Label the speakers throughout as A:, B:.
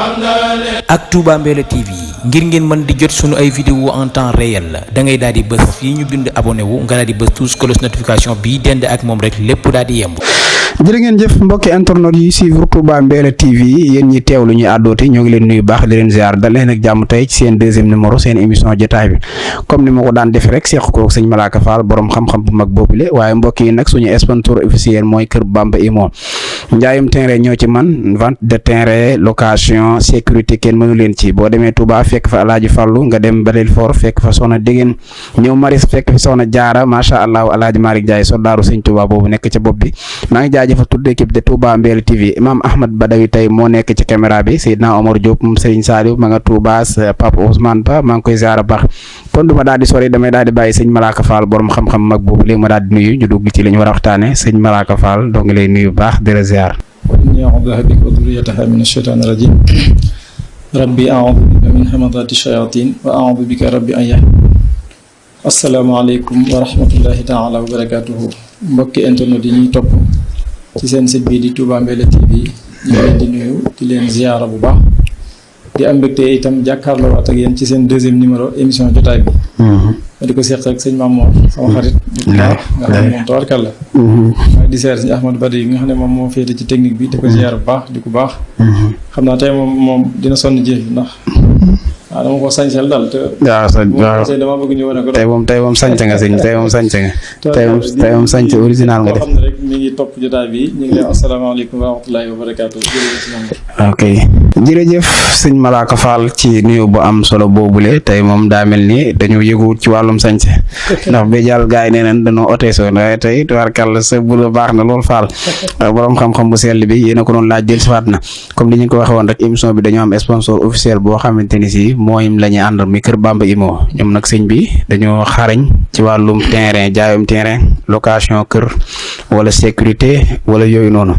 A: ak Touba Mbella TV ngir ngeen mën di jot sunu ay vidéo en temps réel da ngay daal di bës fii ñu bind abonné wu nga daal di bës tous cloche notification bi dend ak moom rek lépp daal di yemb.
B: jërë ngeen jëf mbokki internet yi suivre Touba Mbella TV yéen ñi teewlu ñu àddooti ñoo ngi leen nuyu baax di leen ziar dal leen ak jàmm tey ci seen deuxième numéro seen émission jotaay bi comme ni ma ko daan defee rek seq ko sëñ Malaka Fall borom xam-xam bu mag boobule waaye mbokk yi nag suñu sponsor officiel mooy Kër Bamba Imo njaayum terrain ñoo ci man vente de terrain location sécurité kenn mënu leen ci boo demee Touba fekk fa Alaaji Fallu nga dem Belelfort fekk fa Soxna Dégéen ñëw Maris fekk fi Soxna Jaara macha allah Alaaji Malick Ndiaye soldaaru sëñ Touba boobu nekk ca bopp bi maa ngi jaajëfal toute l'équipe de Touba Mbella TV Imam Ahmad Badawi tey moo nekk ci caméra bi Seydina Omar Diop moom Serigne Saliou ma nga Touba Papa Ousmane Ba maa ngi koy ziara baax kon du ma daal di sori damay daal di bàyyi sëñ Malaka Fall borom xam-xam mag boobu léegi ma daal di nuyu ñu dugg ci li ñu war a waxtaane sëñ Malaka Fall doo ngi lay nuyu baax di la ziar.
C: وإني أعوذ بك وذريتها من الشيطان الرجيم ربي أعوذ بك من همزات الشياطين وأعوذ بك ربي أن يحضرون السلام عليكم ورحمة الله تعالى وبركاته mbokki internet yi ñuy topp ci seen site bi di Touba Mbella TV ñu leen di nuyu di leen ziyaara bu baax di am mbégte itam jàkkaarloo ak yéen ci seen deuxième numéro émission jotaay bi ma di ko seq rek sëñ Mamour sama xarit nga xam ne moom tawarkal la waaye di seer sëñ Ahmadou Badi nga xam ne moom moo féete ci technique bi di ko ziyaar bu baax di ko baax xam naa tey moom dina sonn jëf ndax waaw dama ko sañsel daal te waaw dama bëgg ñu wane ko
B: tey moom sañse nga sëñ tey moom sañse nga tey moom sañse original nga def
C: xam ne rek mi ngi topp jotaay bi ñu ngi leen asalaamaaleykum wa rahmatullahi wa barakaatu
B: ok jërëjëf sëñ Malaka Fall ci nuyu bu am solo boobule tey moom daa mel ni dañu yëguwut ci wàllum sañse ndax ba jàll gars yi nee nañ dañoo oteesoon waaye tey tubaarkàlla sa bu baax na lool Fall borom xam-xam bu sell bi yéen a ko doon laaj jël siwaat na comme li ñu ko waxee woon rek émission bi dañoo am sponsor officiel boo xamante ni si mooy la ñuy àndal mi Kër Bamba Imo ñoom nag sëñ bi dañoo xarañ ci wàllum terrain jaayum terrain location kër wala sécurité wala yooyu noonu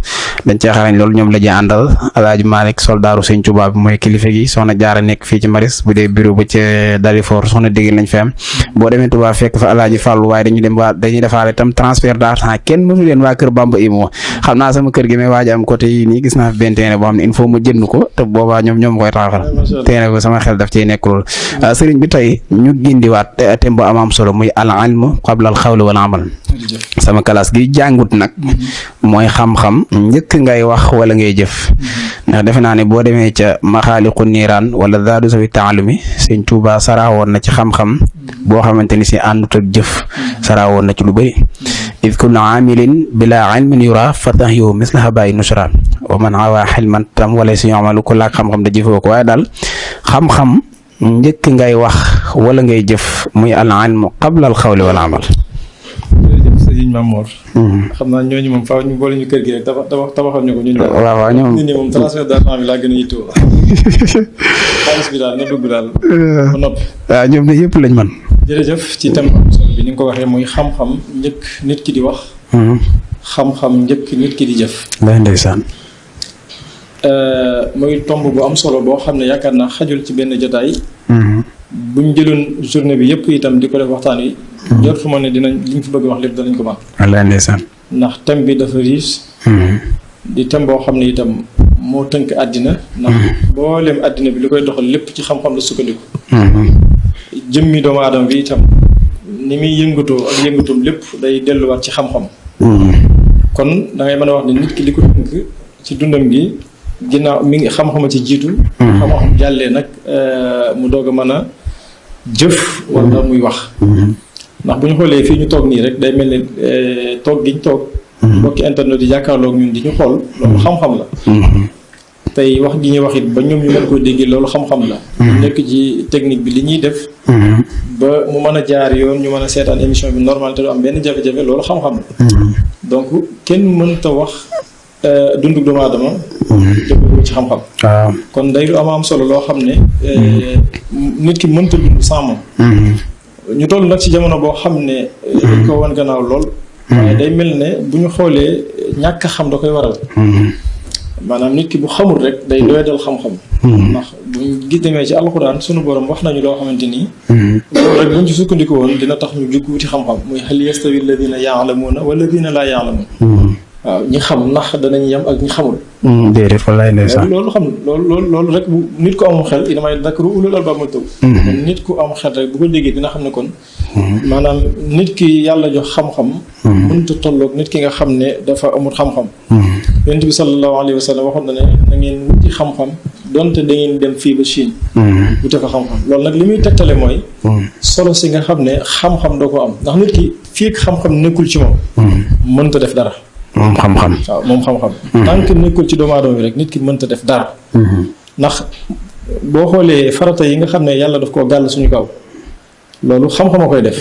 B: dañ cee xarañ loolu ñoom la ñuy àndal Alaaji Malick soldaaru sëñ Touba bi mooy kilifa gi Soxna Jaara nekk fii ci Maris bu dee bureau ba ca Dalifort Soxna Dégéen lañ fi am boo demee Touba fekk fa Alaaji Fallu waaye dañuy defaale itam transfert d'argent kenn mënu leen waa Kër Bamba Imo xam naa sama kër gi may waaj am côté yi nii gis naa fi benn terrain boo xam ne il faut ma jënd ko te boobaa ñoom koy taxawal terrain ko sama xel daf ciy nekk lool sëriñ bi tey ñu gindiwaat thème bu am solo muy al ilmu qabla al xawli wal amal sama classe gi jàngut nag mooy xam-xam njëkk ngay wax wala ngay jëf ndax defe naa ne boo demee ca maxaaliqu niiraan wala zaadu sawi taalumi sëñ Tuuba saraawoon na ci xam-xam boo xamante ni si àndut ak jëf saraawoon na ci lu bëri id kullu aamilin bila ilmin yura fatahyu misla habayi nusra wa man awa xilman tam wala si ñoomalu ku laak xam-xam da jëfoo ko waaye daal xam-xam njëkk ngay wax wala ngay jëf muy al ilmu qabla al xawli wal amal.
C: jërëjëf sëñ Mamour. xam naa ñooñu moom faaw ñu boole ñu kër gi rek tabaxal ñu ko ñun.
B: waaw ñoom
C: nit ñi moom transfert d'argent bi laa gën a yittewoo. xaalis bi daal na dugg daal. ba noppi.
B: waaw ñoom ne yëpp lañ man
C: jërëjëf ci thème am solo bi ni nga ko waxee muy xam-xam njëkk nit ki di wax. xam-xam njëkk nit ki di jëf.
B: ndeysaan.
C: muy tomb bu am solo boo xam ne yaakaar naa xajul ci benn jotaay. buñ jëloon journée bi yëpp itam di ko def waxtaan wi. jot ma ne dinañ li ñu fi bëgg wax lépp danañ ko mën.
B: wallaahi ndeysaan.
C: ndax thème bi dafa riche. di thème boo xam ne itam moo tënk àddina. ndax mboolem àddina bi li koy doxal lépp ci xam-xam la sukkandiku. jëmmi doomu aadama bi itam ni muy yëngatoo ak yëngatoom lépp day delluwaat ci xam-xam. kon da ngay mën a wax ne nit ki li ko tënk ci dundam gi. ginnaaw mi ngi xam-xama ci jiitu. xam-xam jàllee nag mu doog a mën a jëf wala muy wax. ndax bu ñu xoolee fii ñu toog nii rek day mel ni toog gi ñu toog. mbokki internet yi jàkkaarloog ñun di ñu xool loolu xam-xam la. tey wax gi ñuy wax it ba ñoom ñu mën koo déggee loolu xam-xam la. nekk ci technique bi li ñuy def. ba mu mën a jaar yoon ñu mën a seetaan émission bi normal te du am benn jafe-jafe loolu xam-xam la. donc kenn mënta wax. dundu doomu aadama. jëmale ci xam-xam.
B: waaw
C: kon day lu am solo loo xam ne. nit ki mënta dund sans moom. ñu toll nag ci jamono boo xam ne. dañ ko wan gannaaw lool. waaye day mel ne bu ñu xoolee ñàkk xam da koy waral. maanaam nit ki bu xamul rek day doyadal xam-xam. ndax buñ gis demee ci alxuraan sunu borom wax nañu loo xamante ni. loolu rek buñ ci sukkandiku woon dina tax ñu jukk wuti xam-xam muy hal yastawi alladina yaalamuuna walladina laa yaalamuun waaw ñi xam ndax danañ yem ak ñi xamul.
B: déedéet wallaay ndeysaan.
C: loolu rek bu nit ku am xel innamaa yatadakkaru ulul albaab mooy taw. nit ku am xel rek bu ko déggee dina xam ne kon. maanaam nit ki yàlla jox xam-xam. mënut a tolloog nit ki nga xam ne dafa amul xam-xam. Yonent bi sallallahu alayhi wa sallam waxoon na ne na ngeen wuti xam-xam donte da ngeen dem fii ba Chine. wute fa xam-xam loolu nag li muy tegtale mooy. solo si nga xam ne xam-xam doo ko am ndax nit ki fii ak xam-xam nekkul ci moom. mënta def dara.
B: moom xam-xam.
C: waaw moom xam-xam. tant que nekkul ci doomu aadama bi rek nit ki mënta def dara. ndax boo xoolee farata yi nga xam ne yàlla daf koo gàll suñu kaw loolu xam-xam a koy def.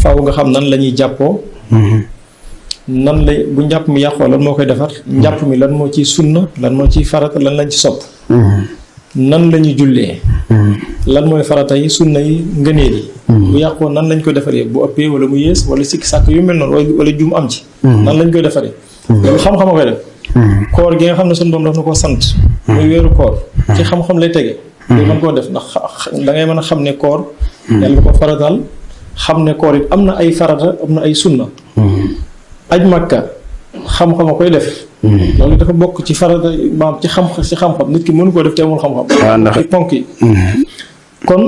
C: faaw nga xam nan la ñuy jàppoo. nan lay bu njàpp mi yàqoo lan moo koy defar. njàpp mi lan moo ciy sunna lan moo ciy farata lan lañ ci sopp. nan la ñuy jullee. lan mooy farata yi sunna yi ngëneel yi. bu yàqoo nan lañ koy defaree bu ëppee wala mu yées wala sikki sàkk yu mel noonu wala juum am ci. nan lañ koy defaree. loolu xam-xam a koy def. koor gi nga xam ne suñu doom daf na koo sant. muy weeru koor. ci xam-xam lay tege. loolu mën koo def ndax da ngay mën a xam ne koor. yàlla ko faratal xam ne koor it am na ay farata am na ay sunna. aj Makka xam-xam a koy def. loolu dafa bokk ci farata maam ci xam-xam nit ki mënu koo def te amul xam-xam.
B: waaw ndax
C: ci ponk yi. kon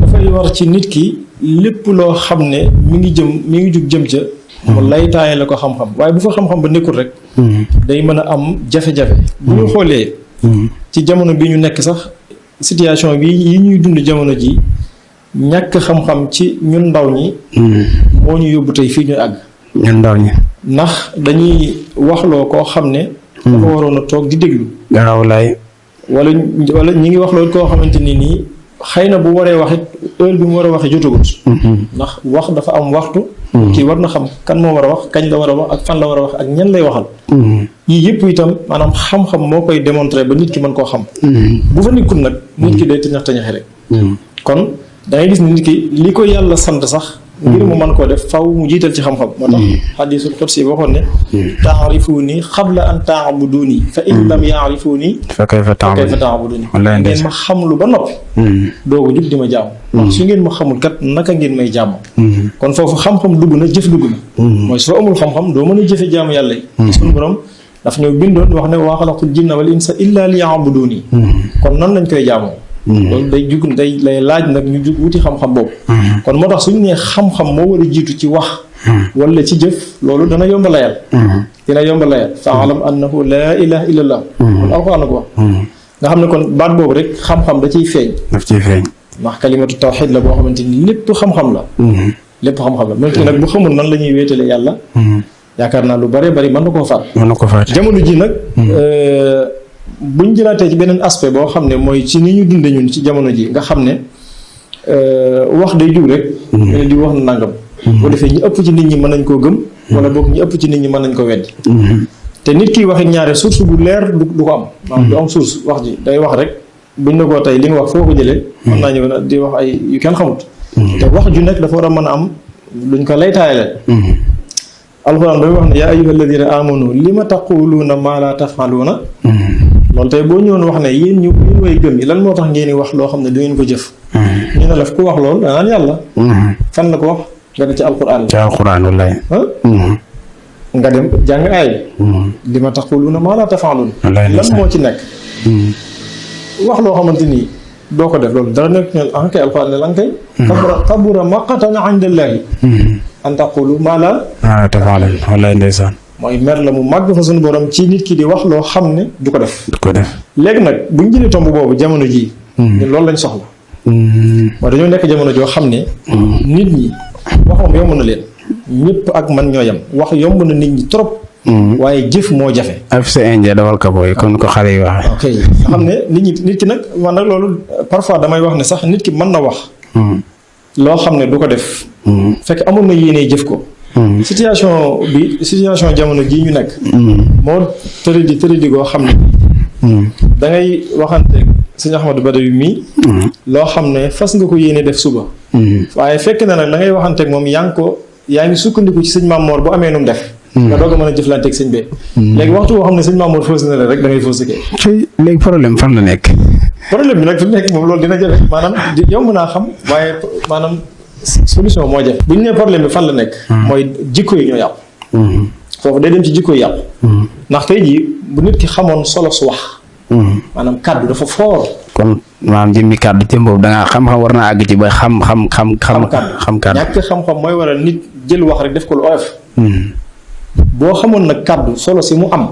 C: dafay war ci nit ki lépp loo xam ne mi ngi jug jëm ca. mu lay taaye la ko xam-xam waaye bu fa xam-xam ba nekkul rek. day mën a am jafe-jafe. bu ñu xoolee. ci jamono bi ñu nekk sax situation bi yi ñuy dund jamono ji ñàkk xam-xam ci ñun ndaw ñi. moo ñu yóbbu tey fii ñuy àgg.
B: ñun ndaw ñi.
C: ndax dañuy waxloo koo xam ne. dafa waroon a toog di déglu.
B: garaw laay.
C: wala ñi ngi wax loolu koo xamante ni nii xëy na bu waree wax it heure bi mu war a waxee jotagut. ndax wax dafa am waxtu. kii war na xam kan moo war a wax kañ la war a wax ak fan la war a wax ak ñan lay waxal. yii yëpp itam maanaam xam-xam moo koy démontrer ba nit ki mën koo xam. bu fa nekkul nag nit ki day tëñax tëñaxi rek. kon da ngay gis ni nit ki li ko yàlla sant sax. ngir mu mën koo def faw mu jiital ci xam-xam. moo tax xadiisul xudsi waxoon ne. taarifuuni xabla an taabuduuni fa in lam yaarifuuni fa kayfa taabuduuni ngeen ma xamlu ba noppi. doogu jub di ma jàmm. wax su ngeen ma xamul kat naka ngeen may jàmm. kon foofu xam-xam dugg na jëf dugg na. mooy soo amul xam-xam doo mën a jëfe jaamu yàlla yi. suñu borom daf ñëw bindoon wax ne wa xalaqtul jinna wal insa illa liya'buduuni. kon nan lañ koy jaamoo. loolu day lay laaj nag ñu jug wuti xam-xam boobu. kon moo tax suñu nee xam-xam moo war a jiitu ci wax. wala ci jëf loolu dana yomb layal. dina yomb layal fa'lam annahu laa ilaaha illallah. kon alxuraan ko wax. nga xam ne kon baat boobu rek xam-xam da ciy feeñ.
B: daf ciy feeñ.
C: ndax kalimatu tawxiid la boo xamante ni lépp xam-xam la. lépp xam-xam la même nag bu xamul nan la ñuy wéetale yàlla. yaakaar naa lu bare bari mën na koo faat.
B: mën na ko faat
C: jamono ji nag. buñ jëlaatee ci beneen aspect boo xam ne mooy ci ni ñu dunde ñun ci jamono ji nga xam ne wax day jug rek. ñu di wax na nangam. boo defee ñi ëpp ci nit ñi mën nañ koo gëm. wala boog ñi ëpp ci nit ñi mën nañ ko weddi. te nit kiy waxit ñaare source bu leer du ko am. maanaam du am source wax ji day wax rek buñ ne koo tey li nga wax foo ko jëlee. mën naa ñëw na di wax ay yu kenn xamut. te wax ju nekk dafa war a mën a am luñ ko lay taayale. alxuraan bay wax ne yaa ayyuha alladina amanu lima taquluuna maa laa tafaluuna. loolu tey boo ñëwoon wax ne yéen way gëm yi lan moo tax ngeen di wax loo xam ne du ngeen ko jëf. ñu ne la ku wax loolu danaan yàlla. fan la ko wax nga dem ci alxuraan.
B: ci alxuraan wallaay.
C: nga dem jàng aay. li ma taquluuna maa laa tafaaluun. lan moo ci nekk. wax loo xamante ni doo ko def loolu dara nekk ñu ne kay alxuraan ne lan kay. kabura maqtan inda llaahi an taqulu maa laa
B: tafaaluun wallaay ndeysaan.
C: mooy mer la mu màgg fa suñu borom ci nit ki di wax loo xam ne du ko def.
B: du ko def
C: léegi nag bu ñu jëlee tomb boobu jamono jii. ñun loolu lañ soxla. mooy dañoo nekk jamono joo xam ne. nit ñi waxam yomb na leen. ñëpp ak man ñoo yem wax yomb na nit ñi trop. waaye jëf moo jafe.
B: afisa indien dawal ka booy kon ko xale yi waxee.
C: ok nga xam ne nit ki nag man nag loolu parfois damay wax ne sax nit ki mën na wax. loo xam ne du ko def. fekk amul na yéenee jëf ko. situation jamono jii ñu nekk. moo tëradi goo xam ne. da ngay waxanteeg sëñ Ahmadou Badawi mii. loo xam ne fas nga ko yéene def suba. waaye fekk na nag da ngay waxanteeg moom yaa ngi sukkandiku ci sëñ Mamoor bu amee nu mu def. nga doog a mën a jëflanteeg sëñ bee. léegi waxtu boo xam ne sëñ Mamoor fausse na la rek da ngay fausse kay.
B: léegi problème fan la nekk.
C: problème bi nag fi mu nekk moom loolu dina jafe maanaam yomb naa xam waaye maanaam solution moo jafe. bu ñu nee problème bi fan la nekk. mooy jikko yi ñoo yàqu. foofu day dem ci jikko yàqu. ndax tey jii bu nit ki xamoon solo su wax. maanaam kàddu dafa foor.
B: kon maanaam jëmmi kàddu ci boobu da ngaa xam-xam war naa àgg ci ba xam kàddu.
C: ñàkk xam-xam mooy waral nit jël wax rek def ko lu oyof. boo xamoon nag kàddu solo si mu am.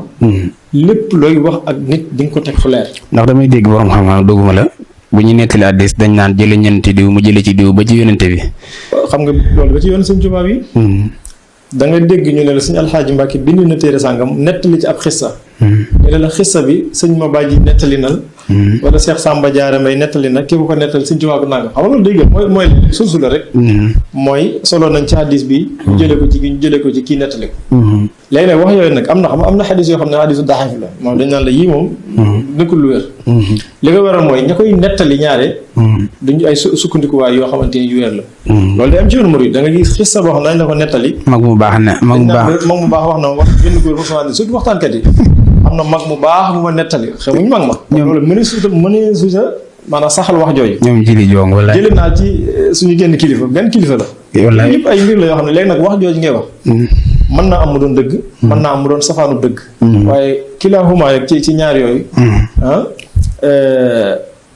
C: lépp looy wax ak nit di nga ko teg fu leer.
B: ndax damay dégg borom xam-xam dogguma la bu ñu nettali hadiis dañ naan jële ñeenti diw mu jële ci diw ba ci yonente bi.
C: xam nga loolu ba ci yoon sëñ Tuubaa bi. da nga dégg ñu ne la sëñ Alxaaji Mbàkke bind na téere sàngam nettali ci ab xissa. ñu ne la xissa bi sëñ Mabaaji nettali nal. wala Cheikh Samba Diarra Mbaye nettali na képp ko nettali sëñ Tuubaa ko nangam xam nga loolu dégg mooy suusu la rek. mooy solo nañ ci hadis bi. ñu jëlee ko ci ñu jëlee ko ci kii nettali ko. léegi nag wax yooyu nag am na hadis yoo xam ne hadisu daxaf la moom dañ naan la yii moom. nekkul lu wér. li ko waral mooy ña koy nettali ñaare. duñu ay sukkandikuwaay yoo xamante ni yu wér la. loolu day am ci yoonu murid da nga gis xissa boo xam ne dañ la ko nettali.
B: mag mu baax
C: mag mu baax wax na wax benn góor bu surtout waxtaankat yi. am na mag mu baax bu ma nettali xamuñ mag ma. loolu mënee suuta maanaam saxal wax jooju.
B: ñoom jili jong wala
C: jëlee naa ci suñu genn kilifa la.
B: wallaay
C: yëpp ay mbir la yoo xam ne léegi nag wax jooju ngay wax. mën naa am mu doon dëgg. mën naa am mu doon safaanu dëgg. waaye kilaahumaa rek ci ñaar yooyu.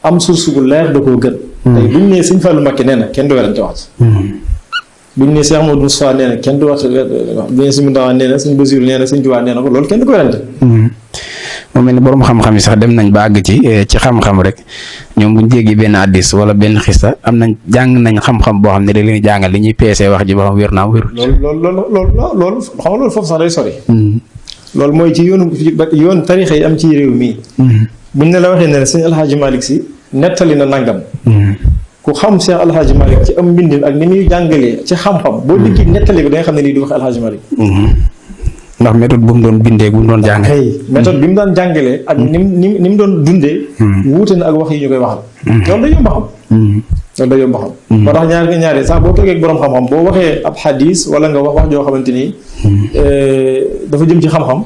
C: am source bu leer da koo gën. tey buñ nee Sëñ Fallu Mbakke nee na kenn du werante wax ci. buñ nee Cheikh Modou Moustapha nee na kenn du wax buñ nee Sëñ Mountakha nee na Sëñ Basiru nee na Sëñ Tuubaa nee na ko loolu kenn du ko werante.
B: moo mel ni borom xam-xam yi sax dem nañ ba àgg ci xam-xam rek ñoom buñ jéggi benn hadiis wala benn xisa am nañ jàng nañ xam-xam boo xam ne da leen jàngal li ñuy peesee wax ji ba xam wér naa wér.
C: loolu xam nga loolu foofu sax day sori. loolu mooy ci yoon tarixa yi am ci réew mii. buñ ne la waxee ne sëñ Alxaaji Malick Si nettali na nangam. ku xam Cheikh Alxaaji Malick ci am mbindin ak ni muy jàngalee ci xam-xam boo dikkee nettali bi da nga xam ne lii di wax Alxaaji Malick.
B: ndax méthode bu mu doon bindee bu mu doon jàngalee.
C: méthode bi mu daan jàngalee ak ni mu doon dundee. wuute na ak wax yi ñu koy waxal. loolu day yomb a xam. moo tax ñaari sax boo toogee ak borom xam-xam boo waxee ab xadis wala nga wax joo xamante ni dafa jëm ci xam-xam.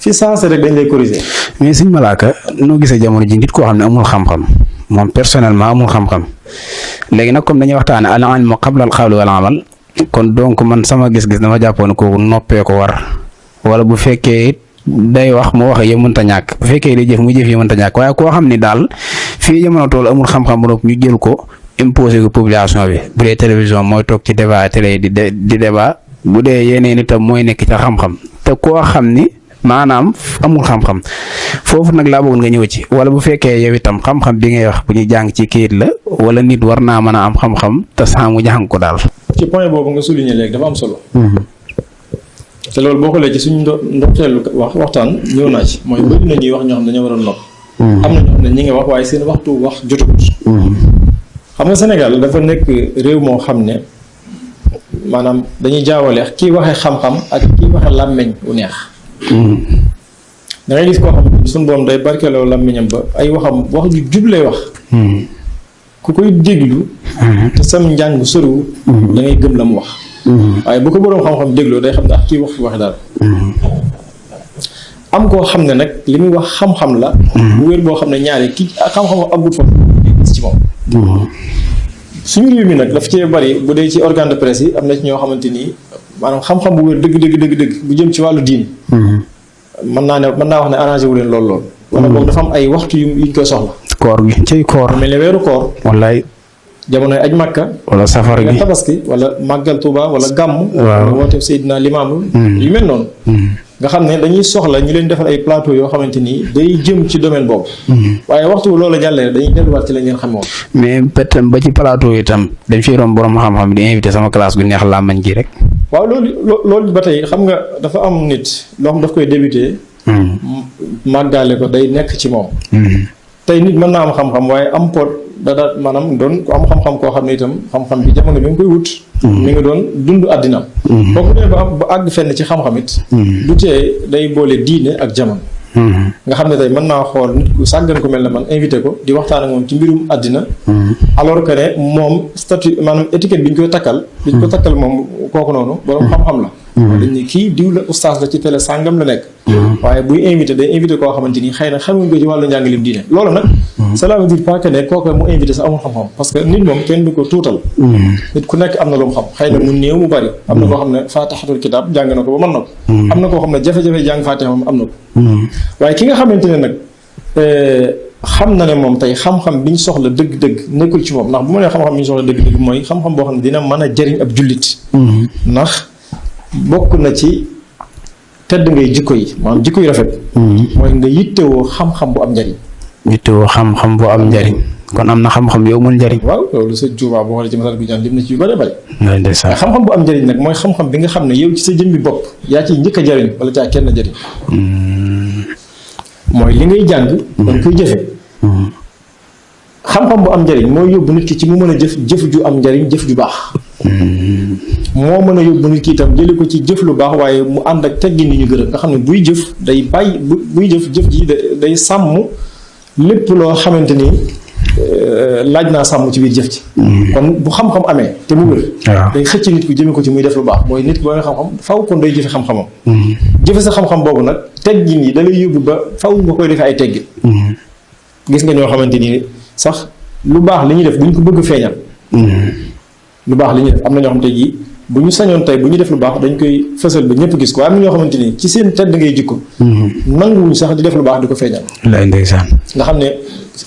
C: fi sensé rek dañ lay corriger.
B: mais Sëñ Malaaka noo gisee jamono ji nit koo xam ne amul xam-xam moom personnellement amul xam-xam léegi nag comme dañuy waxtaane al ilmu qabla al qawli wal amal kon donc man sama gis-gis dama jàppoon kooku noppee ko war. wala bu fekkee it day wax mu wax yëpp mënta ñàkk bu fekkee day jëf mu jëf yi mënta ñàkk waaye koo xam ni daal fii jamono tool amul xam-xam bu ñu jël ko imposé ko population bi bu dee télévision mooy toog ci débat télé di débat bu dee yeneen itam mooy nekk ca xam-xam te koo xam ni maanaam amul xam-xam foofu nag laa bëggoon nga ñëw ci wala bu fekkee yow itam xam-xam bi ngay wax bu ñuy jàng ci kayit la wala nit war naa mën a am xam-xam te saa mu jàng ko daal.
C: ci point boobu nga souligné léegi dafa am solo. te loolu boo xoolee ci suñu ndorteelu waxtaan ñëw naa ci mooy bëri na ñuy wax ñoo xam ne dañoo waroon nopp. am na ñoo xam ne ñi ngi wax waaye seen waxtu wax jotagut. xam nga Sénégal dafa nekk réew moo xam ne maanaam dañuy jaawale kii waxee xam-xam ak kii waxee làmmeñ wu neex. da ngay gis koo xam ne suñu boom day barkeeloo làmmeñam ba ay wax ju jub lay wax. ku koy déglu. te sam njàng soriwul. da ngay gëm la mu wax. waaye bu ko boroom xam-xam dégloo day xam ne ak kii wax daal. am koo xam ne nag li muy wax xam-xam la. bu wér boo xam ne ñaari kii xam-xam agul foofu ci moom. suñu réew mi nag daf cee bari bu dee ci organe de presse yi am na ci ñoo xamante ni maanaam xam-xam bu wér dëgg bu jëm ci wàllu diin. mën naa wax ne arrangé wu leen lool. wala boog dafa am ay waxtu yuñ koy soxla.
B: koor gi cay koor.
C: mel ne weeru koor.
B: wallaay.
C: jamonoy aj Makka.
B: wala safar gi
C: tabaski wala màggal Tuuba wala gàmm.
B: waaw
C: wala woote Seydina Limaamu. yu mel noonu. nga xam ne dañuy soxla ñu leen defal ay plateau yoo xamante ni day jëm ci domaine boobu. waaye waxtu loolu jàllee dañuy delluwaat ci lañ leen xamoon.
B: mais peut-être ba ci plateau yi itam dañ fiy romb borom xam-xam di invité sama classe gu neex làmmañ gi rek.
C: waaw loolu ba tey xam nga dafa am nit loo xam daf koy débuté. màggaale ko day nekk ci moom. tey nit mën naa am xam-xam waaye am pot da maanaam doon ku am xam-xam koo xam ne itam xam-xam bi jamono bi nga koy wut. mi ngi doon dund àddina. boo ko dee ba àgg fenn ci xam-xam it. du tee day boole diine ak jamono. nga xam ne tey mën naa xool nit ku sàggan ko mel ne man invité ko di waxtaan ak moom ci mbirum àddina. alors que ne moom statut maanaam étiquette bi ñu koy takkal. bi ñu ko takkal moom kooku noonu borom xam-xam la. dañ ne kii diw la oustaz la ci télé sàngam la nekk waaye buy invité day invité koo xamante ni xëy na xamuñ ko ci wàllu njàngalim diine loolu nag cela veut dire pas que ne kooku mu invité sa amul xam-xam parce que nit moom kenn du ko tuutal nit ku nekk am na lu mu xam xëy na mu néew mu bari am na koo xam ne faatixatul kitaab jàng na ko ba mën na ko am na koo xam ne jafe-jafe jàng faatixa moom am na ko waaye ki nga xamante ne nag xam na ne moom tey xam-xam bi ñu soxla dëgg-dëgg nekkul ci moom ndax bu ma nee xam-xam bi ñu soxla dëgg-dëgg mooy xam-xam boo xam ne dina mën a jëriñ ab jullit ndax bokk na ci tedd ngay jikko yi maanaam jikko yu rafet mooy nga yittewoo xam-xam bu am njariñ
B: yittewoo xam-xam bu am njariñ kon am na xam-xam yow mul njariñ
C: waaw loolu sa Tuubaa boo xoolee ci masal gu ñaan lim na ci yu bëri bëri
B: ndeysaan
C: xam-xam bu am njariñ nag mooy xam-xam bi nga xam ne yow ci sa jëmmi bopp yaa ciy njëkk a jariñ wala caa kenn jariñ mooy li ngay jàng danga koy jëfe xam-xam bu am njariñ mooy yóbbu nit ki ci mu mën a jëf ju am njariñ jëf ju baax moo mën a yóbbu nit ki itam jële ko ci jëf lu baax waaye mu ànd ak teggin ni ñu gërëm nga xam ne buy jëf day bàyyi buy jëf ji day sàmm lépp loo xamante ni laaj naa sàmm ci biir jëf ci kon bu xam-xam amee te mu wér day xëcc nit ku jëme ko ci muy def lu baax mooy nit ki boo nga xam-xam faw kon day jëfe xam-xamam jëfe sa xam-xam boobu nag teggin yi da lay yóbbu ba faw nga koy defee ay teggin gis nga ñoo xamante ni sax lu baax li ñuy def bu ñu ko bëgg feeñal lu baax li ñuy def am na ñoo xamante ji bu ñu sañoon tey bu ñu def lu baax dañ koy fësal ba ñëpp gis ko am na ñoo xamante ni ci seen tedd ngay jikko nanguwuñ sax di def lu baax di ko feeñal
B: lay ndeysaan
C: nga xam ne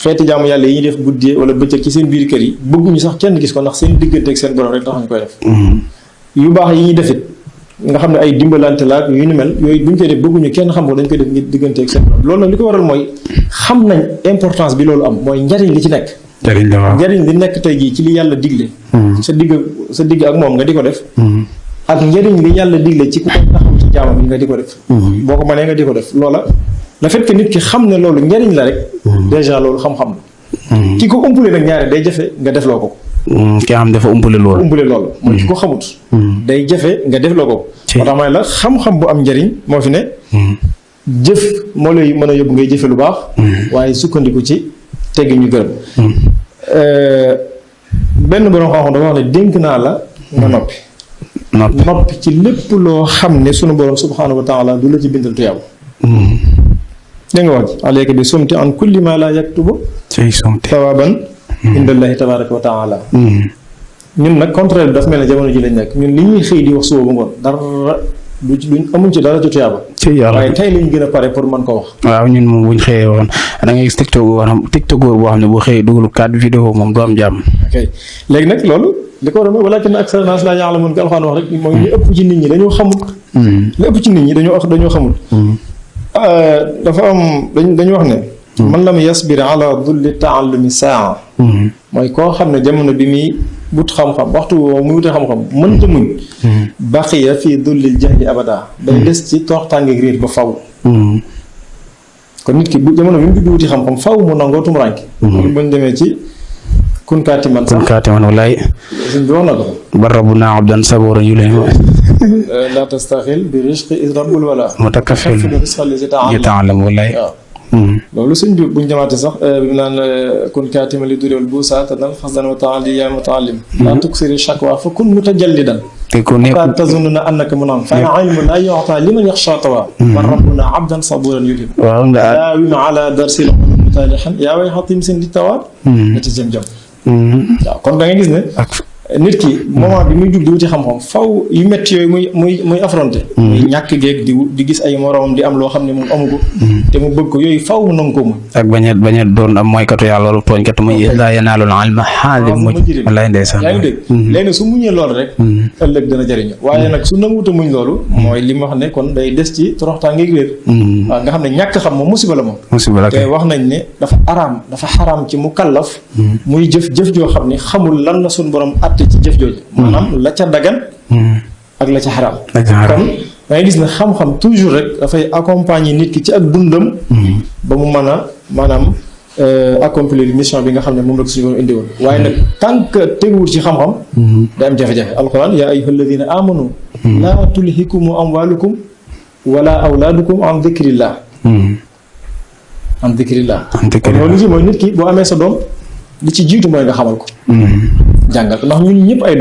C: xeeti jaamu yàlla yi ñuy def guddee wala bëccëg ci seen biir kër yi bëgguñu sax kenn gis ko ndax seen diggante ak seen borom rek tax ñu koy def yu baax yi ñuy defit nga xam ne ay dimbalante la ak yu ni mel yooyu bu ñu koy def bëgguñu kenn xam ko dañ koy def ngir diggante ak seen borom loolu nag li ko waral mooy xam nañ importance bi loolu am mooy njariñ li ci nekk njariñ li nekk tey jii ci li yàlla digle sa digg ak moom nga di ko def ak njariñ li yàlla digle ci ku ko taxaw ci jaamam yi nga di ko def boo ko mënee nga di ko def loola le fait que nit ki xam ne loolu njariñ la rek déjà loolu xam-xam la ki ko umpule nag ñaare day jafe nga def loo ko
B: ki xam dafa umpule loolu
C: mooy ki ko xamut day jafe nga def loo ko moo tax may la xam-xam bu am njariñ moo fi ne jëf moo lay mën a yóbbu ngay jëfe lu baax waaye sukkandiku ci teggi ñu gërëm benn borom xam-xam dafa wax ne dénk naa la nga noppi ci lépp loo xam ne sunu borom subhaanahu wa taala du la ci bindal tuyaab dégg nga wax ji alayka bi sumti an kulli ma la yaktubu thawaban indallahi tabaraka wa taala ñun nag contraire bi dafa mel ne jamono ji lañ nekk ñun li ñuy xëy di wax suba ba ngoon dara duñ amuñ ci dara ci tuyaaba waaye tey lañ gën a pare pour mën ko wax
B: waaw ñun moom buñ xëyee woon da ngay gis tiktokeur boo xam ne bu xëyee dugalu 4 vidéo moom du am jàmm
C: ok léegi nag loolu li ko war a mooy walaakinna aksara naas laa ya'lamuun ko Alxuraan wax rek mooy ñu ëpp ci nit ñi dañoo xamul li ëpp ci nit ñi dañoo xamul dafa am dañu wax ne man lam yasbir ala dulli taallumi saa mooy koo xam ne jamono bi muy wut xam-xam waxtu woo muy wutee xam-xam mënta muñ baqiya fii dullil jahli abada day des ci tooxtaangeeg réer ba faw kon nit ki bu jamono bi mu di wuti xam-xam faw mu nangoo tumuraanke loolu buñ demee ci kunkaati man
B: walaay
C: suñ bi wax na ko
B: ba rabbuna abdan saburan yu leen
C: la tastaxil bi risqi is rabbul wala
B: mutakafil yata'allam walaay loolu
C: sëñ bi buñ jamaate sax bi mu naan kun kaatima li duréwal buusa te dal xasdan wa taali yaa mutaallim laa tuksiri shakwa fa kun mutajallidan
B: te ku nekk
C: tazunnu na annaka munam fa ilmu laa yu'ta liman yaxsha tawa man rabbuna abdan saburan yudib
B: waaw
C: daawim ala darsil mutalihan yaa way xatim seen di tawaat ati jëm jëm waaw kon da nga gis ne nit ki moment bi muy jug di wuti xam-xam faw yu métti yooyu muy affronté muy ñàkk géeg di gis ay moroomam di am loo xam ne moom amu ko te mu bëgg ko yooyu faw mu nangu ko muñ
B: ak bañ a doon am mooykatu yàlla loolu tooñkat muy laa yanaalul ilma haadi muñ wallaay ndeysaan
C: yaa ngi dégg léegi su muñee loolu rek ëllëg dana jëriñu waaye nag su nanguwuta muñ loolu mooy li ma wax ne kon day des ci toroxtaangeeg réer waaw nga xam ne ñàkk xam moom musiba la moom te wax nañ ne dafa xaraam ci mu kallaf muy jëf joo xam ne xamul lan la suñu borom ci jëf jooju maanaam la ca dagan ak la ca xaraam kon da ngay gis ne xam-xam toujours rek dafay accompagner nit ki ci ak dundam ba mu mën a maanaam accomplir mission bi nga xam ne moom la ko suñu borom indi woon waaye nag tant que teguwul ci xam-xam day am jafe-jafe alquran yaa ayyuha alladina amanu laa tulhikum amwalukum wala awlaadukum an dikrillah kon loolu ci mooy nit ki boo amee sa doom li ci jiitu mooy nga xamal ko jàngal ko ndax ñun ñëpp ay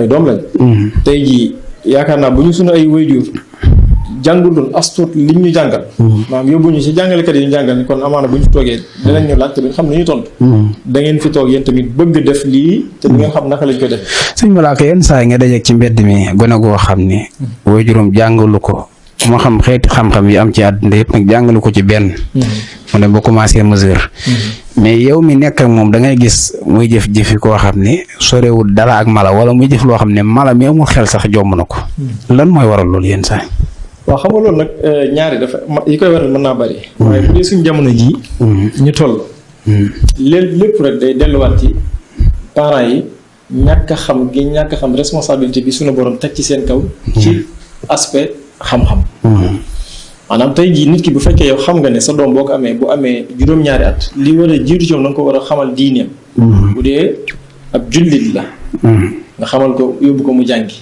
C: doom lañ tey jii yaakaar naa bu ñu sunu ay waajur jànguloon astuut liñ ñu jàngal. maanaam yóbbuñu si jàngalekat yi ñu jàngal kon amaana bu ñu fi toogee dinañ ñu laaj te duñ xam ne ñu tontu. da ngeen fi toog yéen tamit bëgg def lii te du ngeen xam naka lañ koy defee.
B: sëñ Malaaka yenn saa yi nga dajeeg ci mbedd mi gone goo xam ni waajuram jàngalu ko moo xam xeeti xam-xam yi am ci àdduna yëpp nag jàngalu ko ci benn. mu ne ba commencé mesure. mais yow mi nekk ak moom da ngay gis muy jëf-jëfi koo xam ne sorewul dara ak mala wala muy jëf loo xam ne mala mi amul xel sax jomb na ko. lan mooy waral loolu yenn saa yi.
C: waaw xam nga loolu nag ñaari dafa yi koy waral mën naa bari. waaye bu dee suñu jamono jii. ñu toll. lépp rek day delluwaat ci parents yi ñàkk a xam gi ñàkk a xam responsabilité bi suñu borom teg ci seen kaw. ci aspect xam-xam. maanaam tey jii nit ki bu fekkee yow xam nga ne sa doom boo ko amee bu amee juróom-ñaari at li war a jiitu ci moom da nga ko war a xamal diineem. bu dee ab jullit la. nga xamal ko yóbbu ko mu jàngi.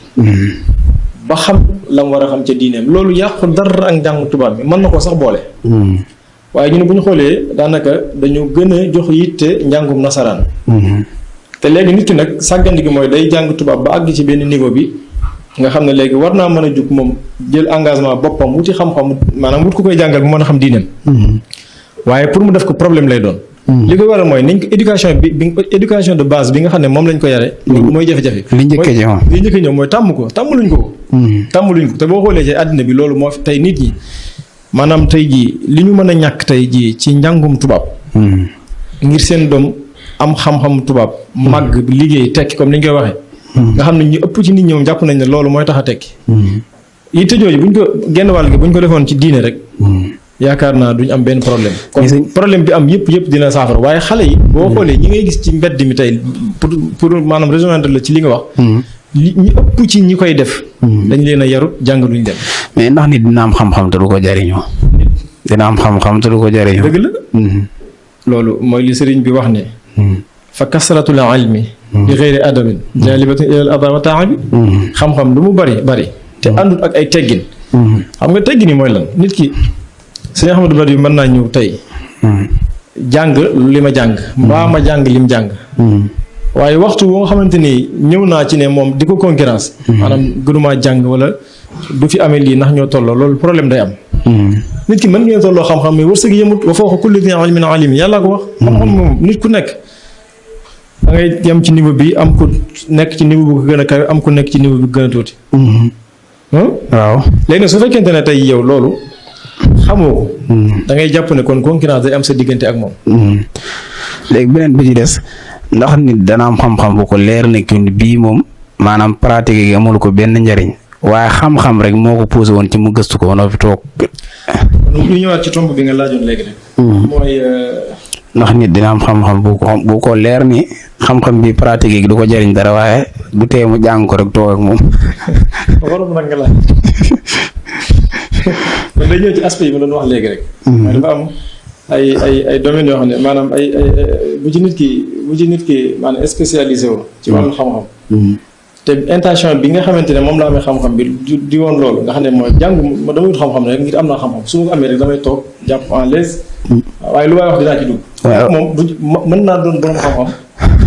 C: ba xam la mu war a xam ca diineem loolu yàqu dara ak njàngu tubaab bi mën na koo sax boole. waaye ñu ne bu ñu xoolee daanaka dañu gën a jox yitte njàngum nasaraan. te léegi nit ki nag sàggandi gi mooy day jàng tubaab ba àgg ci benn niveau bi nga xam ne léegi war naa mën a jug moom jël engagement boppam wuti xam-xam maanaam wut ku koy jàngal bu mën a xam diineem. waaye pour mu def ko problème lay doon. li ko waral mooy niñ ko éducation de base bi nga xam ne moom lañ ko yare mooy jafe-jafe. li njëkk ñëw mooy tàmm ko tàmmaluñ ko. tàmmaluñ ko te boo xoolee ci àddina bi loolu moo fi tey nit ñi maanaam tey jii li ñu mën a ñàkk tey jii ci njàngum tubaab. ngir seen doom am xam-xam tubaab. màgg liggéey tekki comme ni ñu koy waxee. nga xam ne ñu ëpp ci nit ñoom jàpp nañ ne loolu mooy tax a tekki. yitte jooju buñ ko genn wàll gi buñ ko defoon ci diine rek. yaakaar naa duñ am benn problème. kon problème bi am yëpp dina saafara waaye xale yi. boo xoolee ñi ngay gis ci mbedd mi tey pour maanaam rejoindre la ci li nga wax. ñi ëpp ci ñi koy def. dañ leen a yarut jàngaluñ dem.
B: mais ndax nit dina am xam-xam te du ko jariñoo. dina am xam-xam te du ko jariñoo.
C: dëgg la. loolu mooy li sëriñ bi wax ne. fa kasratul ilmi. bi xëyri adabin. jaalibatun ilal adaa wa taabi. xam-xam lu mu bari. te àndut ak ay teggin. xam nga teggin yi mooy lan nit ki. sëñ Ahmadou Bari mën naa ñëw tey. jàng li ma jàng. mbaa ma jàng lim jàng. waaye waxtu boo xamante ni ñëw naa ci ne moom di ko concurrence. maanaam gënumaa jàng wala du fi amee lii ndax ñoo tolloo loolu problème day am. nit ki mën ngeen tolloo xam-xam mais wërsëg yemut wa fawqa kulli dhi ilmin alim yàlla ko wax. xam-xam moom nit ku nekk da ngay yem ci niveau bi am ku nekk ci niveau bu ko gën a kawe am ku nekk ci niveau bi gën a tuuti.
B: waaw
C: léegi nag su fekkente ne tey yow loolu. xamoo ko. da ngay jàpp ne kon concurrence day am sa diggante ak moom.
B: léegi beneen bi ci des ndax nit dana am xam-xam bu ko leer ne bii moom maanaam pratique gi amul ko benn njariñ waaye xam-xam rek moo ko posé woon ci mu gëstu ko woon fi toog.
C: ñu ñëwaat ci tomb bi nga laajoon léegi rek. mooy.
B: ndax nit dina am xam-xam bu ko leer ni xam-xam bi pratique gi du ko jariñ dara waaye du tee mu jàng ko rek toog ak moom.
C: waroon nag nga laaj. kon day ñëw ci aspect yi ma doon wax léegi rek. mooy dafa am ay domaines yoo xam ne maanaam bu ci nit ki maanaam spécialisé wu. ci wàllu xam-xam. te intention bi nga xamante ne moom la amee xam-xam bi di woon loolu nga xam ne mooy jàng ma dama wut xam-xam rek ngir am naa xam-xam su ma ko amee rek damay toog jàpp en l'aise. waaye lu waay wax dinaa ci dugg. waaw moom mën naa doon borom xam-xam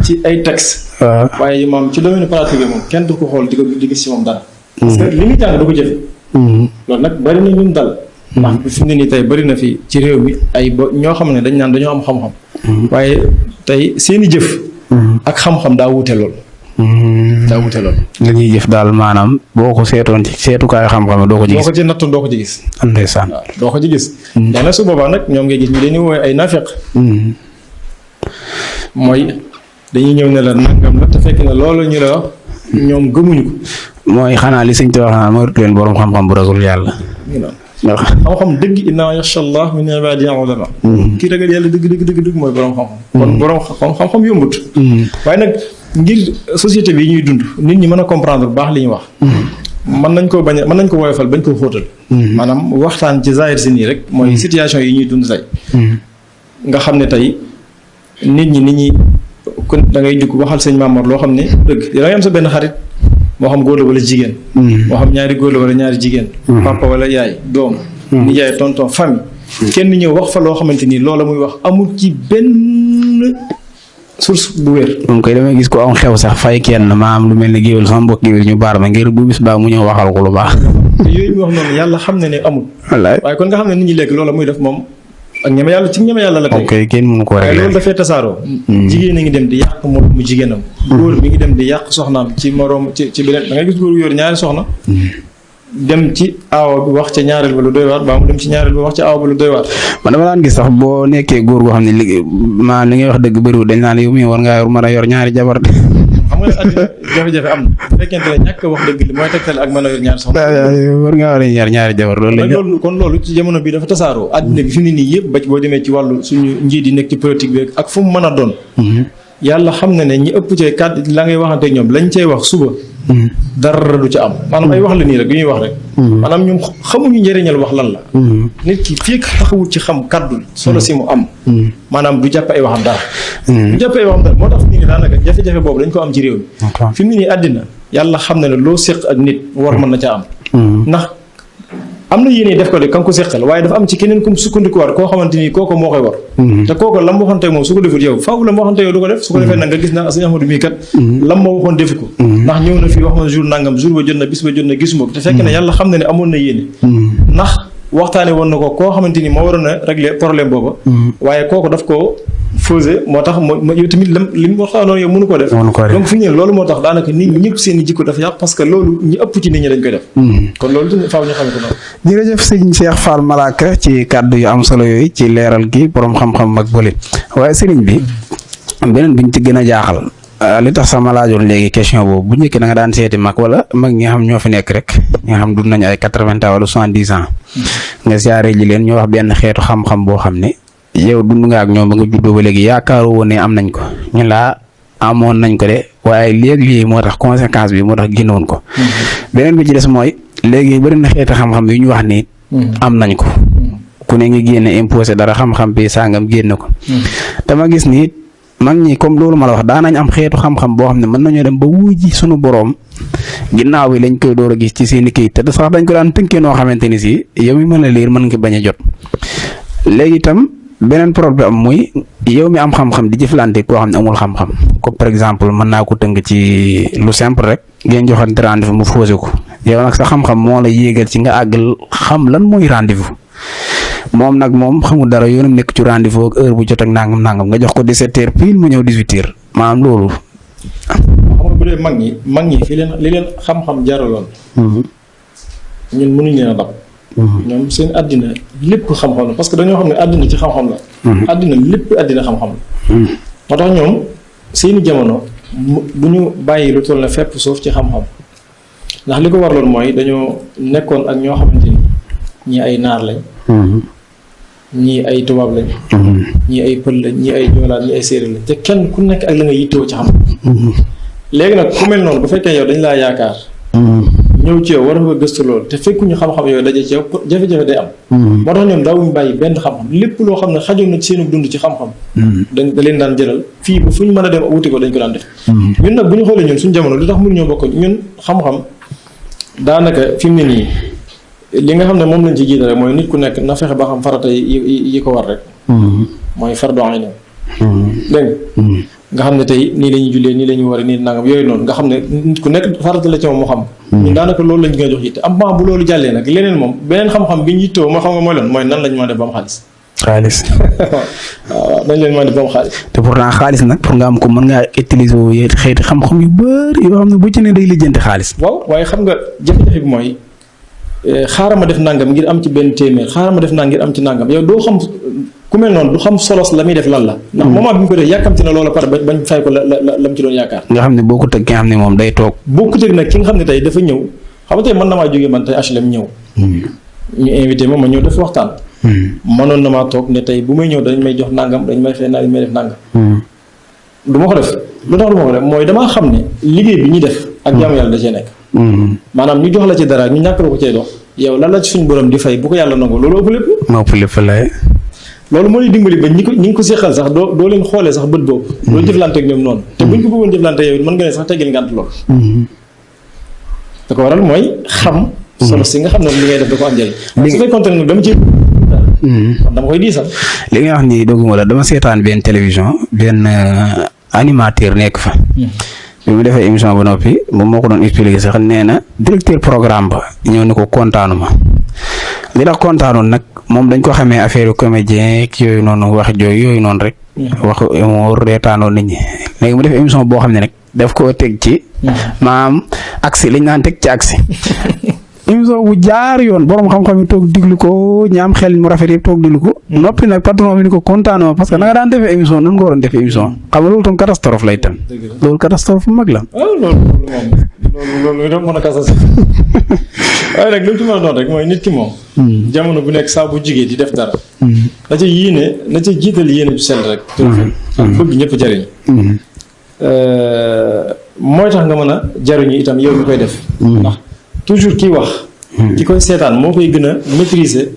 C: ci ay textes. waaye moom ci domaine pratique moom kenn du ko xool di gis ci moom dara. parce que li muy jàng du ko jëfe. loolu nag bari na ñun dal. ndax fi mu ne nii tey bari na fi ci réew mi ñoo xam ne dañ naan dañoo am xam-xam. waaye tey seeni jëf. ak xam-xam daa wuute lool.
B: li ñuy jëf daal maanaam boo ko seetoon ci seetukaayu xam-xam doo ko ci gis.
C: boo ko ci nattoon doo ko ci gis.
B: ndeysaan
C: waaw doo ko ci gis. léegi nag su boobaa nag ñoom ngay gis ñu dañuy woowee ay naafeq. mooy dañuy ñëw ne la nangam la te fekk na loolu ñu la wax ñoom gëmuñu ko.
B: mooy xanaa li sëñ te wax naa mooy leen borom xam-xam bu rasul yàlla.
C: xam-xam dëgg inna yaxsha Allah min ibaadihi ulama. kii ragal yàlla dëgg mooy borom xam-xam. kon borom xam-xam yombut. waaye nag ngir société bi ñuy dund nit ñi mën a comprendre bu baax li ñuy wax. mën nañ ko woyofal bañ ko xóotal. maanaam waxtaan ci zahir si nii rek mooy situation yi ñuy dund tey. nga xam ne tey nit ñi kon da ngay jug waxal sëñ Mamour loo xam ne dëgg da ngay am sa benn xarit. moo xam góor la wala jigéen. moo xam ñaari góor la wala ñaari jigéen. papa wala yaay doom. nijaay tonton famille. kenn ñëw wax fa loo xamante ni loola muy wax amul ci benn source bu wér.
B: moom koy damay gis ko am xew sax fay kenn ma am lu mel ni géwél sama mbokk géwél ñu baar ma ngir bu bis baa mu ñëw waxal ko lu baax.
C: te yooyu mu wax noonu yàlla xam ne amul.
B: wallaay
C: waaye kon nga xam ne nit ñi léegi loola muy def moom ak ñeme yàlla ci ñeme yàlla la tey.
B: ok kenn mënu ko
C: waaye
B: rek
C: loolu dafay tasaaroo. jigéen a ngi dem di yàq moom mu jigéenam. góor mi ngi dem di yàq soxnaam ci moroom ci beneen da ngay gis góor yor ñaari soxna. dem ci aawa bi wax ca ñaareel ba lu doy waar ba mu dem ci ñaareel ba wax ca aawa ba lu doy waar.
B: man dama daan gis sax boo nekkee góor goo xam ne li ngay wax dëgg bëriwul dañ naan yow mii war ngaa mën a yor ñaari jabar.
C: xam nga àddina jafe-jafe am na bu fekkente ne ñàkk wax dëgg li mooy tegtal ak mën a yor ñaari soxna.
B: war ngaa war a yor ñaari jabar loolu
C: kon loolu ci jamono bi dafa tasaaroo àddina bi fi mu ne nii yëpp ba boo demee ci wàllu suñu njiit yi nekk ci politique bi ak fu mu mën a doon. yàlla xam na ne ñi ëpp cee kàddu la ngay waxante ñoom lañ cay wax suba. dara du ca am maanaam ay wax la nii rek du ñuy wax rek. maanaam ñoom xamuñu njëriñal wax lan la. nit ki fii taxawul ci xam kàddu solo si mu am. maanaam du jàpp ay waxam dara. du jàpp ay waxam dara moo tax fi mu ne daanaka jafe-jafe boobu dañ ko am ci réew mi. fi mu ne nii àddina yàlla xam na ne loo séq ak nit war mën na ca am. ndax am na yéene def ko de ka nga ko seqal waaye dafa am ci keneen kum sukkandikuwaat koo xamante ni kooko moo koy war. te kooko lam waxante moom su ko defut yow faaw lam waxante yow du ko def su ko defee nag nga gis naa sëñ Ahmadou mii kat lam ma waxoon defu ko ndax ñëw na fii wax ma jour nangam jour ba jot na bis ba jot na gisuma ko te fekk ne yàlla xam na ne amoon na yéene ndax waxtaane woon na ko koo xamante ni moo waroon a régler problème booba waaye kooku daf ko fausé moo tax yow tamit li mu waxtaanoon yow mënu ko def donc fi ñu ne loolu moo tax daanaka nit ñi ñëpp seen i jikko dafa yàq parce que loolu ñu ëpp ci nit ñi dañ koy def kon loolu tamit faaw ñu xamee ko noonu.
B: jërëjëf sëñ Cheikh Fall Malaka ci kàddu yu am solo yooyu ci leeral gi borom xam-xam mag bële waaye sëriñ bi beneen bi ñu ci gën a jaaxal li tax sama laajoon léegi question boobu bu njëkk da nga daan seeti mag wala mag ñi nga xam ñoo fi nekk rek ñi nga xam dund nañu ay 80 ans wala 70 ans nga siyaare ji leen ñoo wax benn xeetu xam-xam boo xam ne yow dund nga ak ñoom ba nga juddoo ba léegi yaakaaru woon ne am nañ ko ñu laa amoon nañ ko de waaye léegi moo tax conséquence bi moo tax génnoon ko. beneen bi ci des mooy léegi bëri na xeetu xam-xam yu ñu wax ni am nañ ko. ku ne ngi génne imposé dara xam-xam bi sangam génne ko. dama gis ni mag ñi comme loolu ma la wax daan nañ am xeetu xam-xam boo xam ne mën nañoo dem ba wuji sunu boroom ginnaaw bi lañ koy door a gis ci seen i kayit te sax dañ ko daan tënkee noo xamante ni si yow mi mën a liir mën nga bañ a jot léegi itam. beneen problème am muy yow mi am xam-xam di jëflante koo xam ne amul xam-xam comme par exemple mën naa ko tënk ci lu simple rek ngeen joxante rendez-vous mu fausé ko yow nag sa xam-xam moo la yéegal ci nga àggal xam lan mooy rendez-vous moom nag moom xamul dara yoonam nekk ci rendez-vous ak heure bu jot ak nangam nga jox ko 17h pile mu ñëw 18h maanaam loolu.
C: xam nga bu dee mag ñi fi li leen xam-xam jaraloon. ñun mënuñ leen a dab. ñoom seen àddina lépp xam-xam la parce que dañoo xam ne àddina ci xam-xam la. àddina lépp àddina xam-xam la. moo tax ñoom seeni jamono bu ñu bàyyi lu toll na fépp suuf ci xam-xam ndax li ko warloon mooy dañoo nekkoon ak ñoo xamante ni ñii ay naar lañ. ñii ay tubaab lañ. ñii ay pël lañ ñii ay joolaat ñii ay séeréer lañ te kenn ku nekk ak la nga yittewoo ci xam. léegi nag ku mel noonu bu fekkee yow dañ laa yaakaar. ñëw ci yow war nga gëstu loolu te fekkuñu xam-xam yooyu daje ci yow jafe-jafe day am. moo tax ñoom daawuñu bàyyi benn xam-xam lépp loo xam ne xajoon na ci seenu dund ci xam-xam. da leen daan jëlal fii ba fu ñu mën a dem wuti ko dañ ko daan def. ñun nag bu ñu xoolee ñun suñu jamono lu tax mënuñoo bokk ñun xam-xam daanaka fi mu ne nii li nga xam ne moom lañ ci jiite rek mooy nit ku nekk na fexe ba xam farata yi ko war rek. mooy fardu ayni. dégg nga xam ne tey nii la ñuy jullee nii la ñuy war nii nangam yooyu noonu nga xam ne nit ku nekk farata la ci moom mu xam. ñun daanaka loolu lañ gën a jox yitte am bu loolu jàllee nag leneen moom beneen xam-xam bi ñu yittewoo moo xam nga mooy lan mooy nan lañ mën a def ba am xaalis. waaw dañ leen mën a def ba am xaalis.
B: te pourtant xaalis nag pour nga am ko mën ngaa utiliser wu xeeti xam-xam yu bëri yoo xam ne bu ci ne day lijjanti xaalis.
C: waaw waaye xam nga jafe-jafe bi mooy xaaral ma def nangam ngir am ci benn téeméer xaaral ma def nangam ngir am ci nangam yow doo xam. ku mel noonu du xam solos la muy def lan la. ndax moment bi ñu ko def yàkkamti na loola pare bañ fay ko la mu ci doon yaakaar.
B: nga xam ne boo ko tëgg ki nga xam ne moom day toog.
C: boo ko tëgg nag ki nga xam ne tey dafa ñëw xam nga tey mën na maa jógee man tey HLM ñëw. ñu invité ma ñëw def waxtaan. mënoon na maa toog ne tey bu may ñëw dañ may jox nangam dañ may fay dañ may def nangam. du ma ko def lu tax du ma ko def mooy damaa xam ne liggéey bi ñuy def. ak jaamu yàlla da cee nekk. maanaam ñu jox la ci dara ñu ñàkk la ko cee dox yow lan la ci suñu borom di fay bu ko yàlla nangoo loolu ëpp lépp.
B: moo ëpp lépp lay.
C: loolu moo lay dimbali ba ñi ngi ko seqal sax doo leen xoolee sax bët boobu. doo jëflante ak ñoom noonu. te buñ ko bëggoon jëflante yow mën nga ne sax teggil ngànt lool. da ko waral mooy xam. solo si nga xam ne li ngay def da ko am njëriñ. su fekkoon ne dama ci. dama koy diisal.
B: li nga wax ni dogguma la dama seetaan benn télévision benn animateur nekk fa. bi mu defee émission ba noppi moom moo ko doon expliqué sax nee na directeur programme ba ñëw ni ko kontaanuma li tax kontaanoon nag moom dañ ko xamee affaire comédien ak yooyu noonu wax yooyu noonu rek. wax moo reetaanoon nit ñi léegi mu def émission boo xam ne nag daf koo teg ci. maam aksi liñ naan teg ci aksi. émission bu jaar yoon borom xam-xam yi toog diglu ko ñaam xel mu rafet yëpp toog diglu ko. noppi nag patron bi ni ko kontaanoo parce que na nga daan defee émission nan nga waroon defee émission xam nga loolu tam catastrophe lay tam. loolu catastrophe bu mag la.
C: loolu moom mën a kasa waaye nag li mu ci mën a doon rek mooy nit ki moom. jamono bu nekk saa bu jigee di def dara. na ca yéene na ca jiital yéene ju sell rek. bëgg ñëpp jariñ. mooy tax nga mën a jariñu itam yow mi koy def. ndax toujours kiy wax. ki koy seetaan moo koy gën a maîtriser.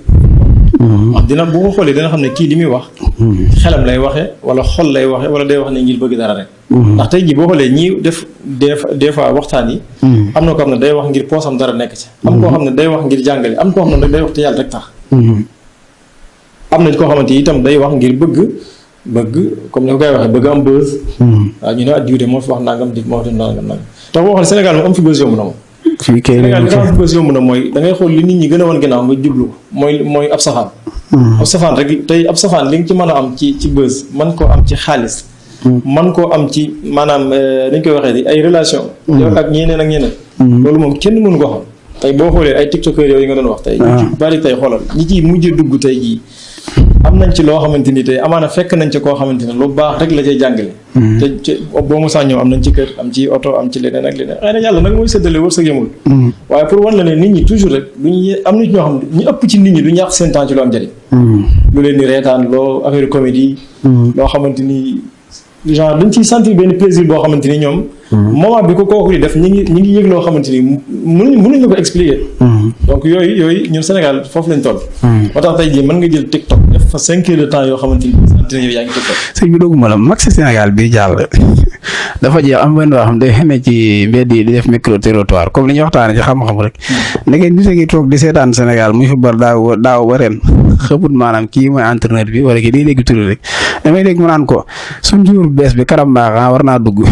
C: wax dina bu ko xoolee dina xam ne kii li muy wax. xelam lay waxee wala xol lay waxee wala day wax ne ngir bëgg dara rek. ndax tey jii boo xoolee ñii def des fois waxtaan yi. am na ko xam ne day wax ngir poosam dara nekk ci. am koo xam ne day wax ngir jàngale am koo xam ne day wax te yàlla rek tax. am nañ koo xamante ni itam day wax ngir bëgg comme ni ko koy waxee bëgg am buzz. waaw ñu ne ah diw de moo fi wax nangam di moo fi nangam. tax boo xoolee Sénégal moom am fi buzz yomb na moom.
B: fii kay
C: Sénégal li nga am fi buzz yomb na mooy da ngay xool li nit ñi gën a wan ginnaaw nga jublu ko mooy ab safaan. ab safaan rek tey ab safaan li nga ci mën a am ci buzz man koo am ci xaalis. man koo am ci maanaam dañ koy waxee ay relation yow ak ñeneen ak ñeneen. loolu moom kenn mënu ko xam. tey boo xoolee ay tiktokeur yooyu nga doon wax tey. ñu ci bari tey xoolal ñi ciy mujj dugg tey jii. am nañ ci loo xamante ni tey amaana fekk nañ ci koo xamante ne lu baax rek la cay jàngale. te boo mu sàññoo am nañ ci kër am ci oto am ci leneen ak leneen xëy na yàlla nag mooy séddale wërsëg yemul. waaye pour wan la ne nit ñi toujours rek duñu am nit ñoo xam ne ñu ëpp ci nit ñi du ñàkk seen temps ci lu am njëriñ. lu leen di reetaan loo affaire comédie. loo xamante ni genre dañ ciy sentir benn plaisir boo xamante ni ñoom. moment bi ko kooku di def ñi ngi yëg loo xamante ni mënuñ la ko expliquer. donc yooyu ñun Sénégal foofu lañ toll. moo tax tey jii mën nga jël TikTok def fa 5 heures de temps yoo xamante ni yow yaa ngi TikTok.
B: sëñ bi dooguma la Maxi Sénégal bi jàll dafa jeex am benn boo xam day xamee ci mbedd yi di def micro territoire comme li ñuy waxtaanee ci xam-xam rek. ndeke nit a ngi toog di seetaan Sénégal muy football daaw ba ren xëput maanaam kii mooy entraîneur bi wala kii day dégg tur rek damay dégg mu naan ko suñ jour bees bi Karamba war naa dugg.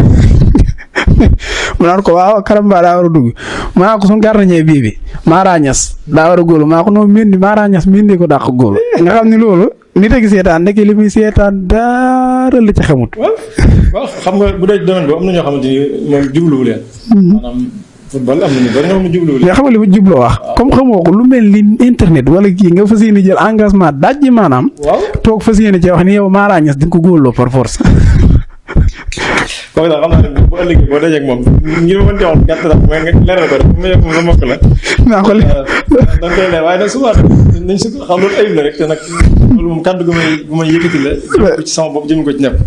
B: mu naan ko waaw Karamba daa war a dugg mu naan ko suñu gardien bii bi Mara Niass daa war a góolu maa ko noonu Mendy Mara Niass Mendy ko dàq góolu nga xam ni loolu nit a ngi seetaan ndeke li muy seetaan dara la ci xamut.
C: waaw xam nga bu dee domaine boobu am na ñoo xamante ni moom jubluwu leen. maanaam football am na ñu bari ñoo xam ne jubluwu leen.
B: mais xam nga li ma jubloo wax. comme xamoo ko lu mel ni internet wala kii nga fas yéene jël engagement dajji maanaam. waaw toog fas yéene ci wax ni yow Mara Niass di nga ko góoloo par force.
C: kooku daal xam naa ne bu ëllëgee boo dajee ak moom ngir mën cee wax gàtt daal mooy nga leeral ko rek bu ma yegg moom la mokk la.
B: naa ko
C: da nga koy leer waaye nag souvent nañ si xam loolu ayib la rek te nag loolu moom kàddu gu may yëkkati la. jëm ci sama bopp jëm ko ci ñëpp.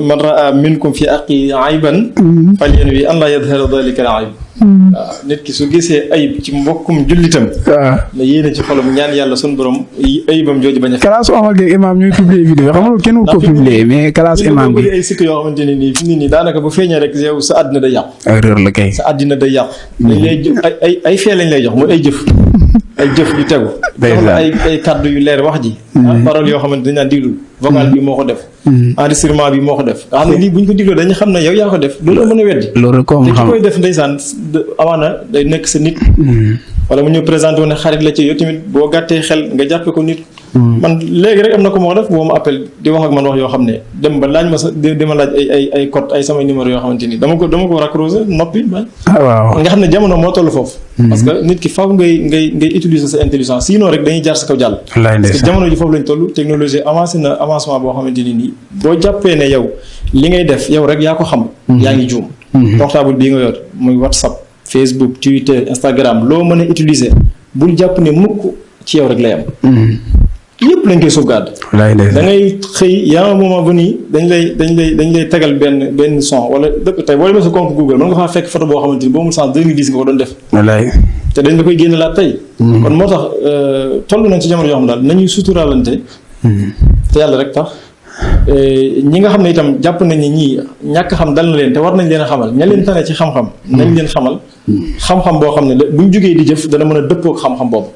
C: man raa minkum fi aqi ayban falyanwi an laa yadhara dalika al ayb. waaw nit ki su gisee ayib ci mbokkum jullitam. na yéene ci xolam ñaan yàlla sunu borom ayibam jooju bañ a.
B: classe Omar Gueye imam ñuy publier vidéo xam nga loolu kenn ko publier mais classe imam bi
C: ay sikk yoo xamante ne nii fi nit ñi daanaka bu feeñee rek yow sa àddina day yàqu.
B: erreur la kay.
C: sa àddina day yàqu. dañ lay jox ay fee lañ lay jox mooy ay jëf. ay jëf yu tegu. ay kàddu yu leer wax ji. parole yoo xamante dañ naan diglu. vocal bi moo ko def. enregistrement bi moo ko def. nga xam ne lii buñ ko digloo dañu xam ne yow yaa ko def loolu mën a weddi.
B: loolu comme xam
C: te ki koy def ndeysaan amaana day nekk sa nit. wala mu ñëw présenté wu ne xarit la ci yow tamit boo gàttee xel nga jàppe ko nit. man léegi rek am na ko moo def boo ma appel di wax ak man wax yoo xam ne dem ba laaj ma sa di ma laaj ay code ay samay numéro yoo xamante ni dama ko raccroché noppi bañ.
B: waaw
C: nga xam ne jamono moo toll foofu. parce que nit ki faaw ngay utiliser sa intelligence sinon rek dañuy jaar sa kaw jàll. parce que jamono ji foofu lañ toll technologie avancé na avancement boo xamante ni nii boo jàppee ne yow li ngay def yow rek yaa ko xam. yaa ngi juum. portable bii nga yor muy WhatsApp Facebook Twitter Instagram loo mën a utiliser bul jàpp ne mukk ci yow rek lay am. yëpp lañ koy sauvegarde. da ngay xëy yaa moment bu nii dañ lay tegal benn son wala dëkk tey boo demee sa compte Google mën nga faa fekk photo boo xamante ni boo mu sens 2010 nga ko doon def. te dañ la koy génne laat tey. kon moo tax toll nañ ci jamono yoo xam daal nañuy suturaalante. te yàlla rek tax ñi nga xam ne itam jàpp nañ ni ñii ñàkk xam dal na leen te war nañ leen a xamal ña leen tane ci xam-xam. nañ leen xamal. xam-xam boo xam ne buñ jógee di jëf dana mën a dëppoo ak xam-xam boobu.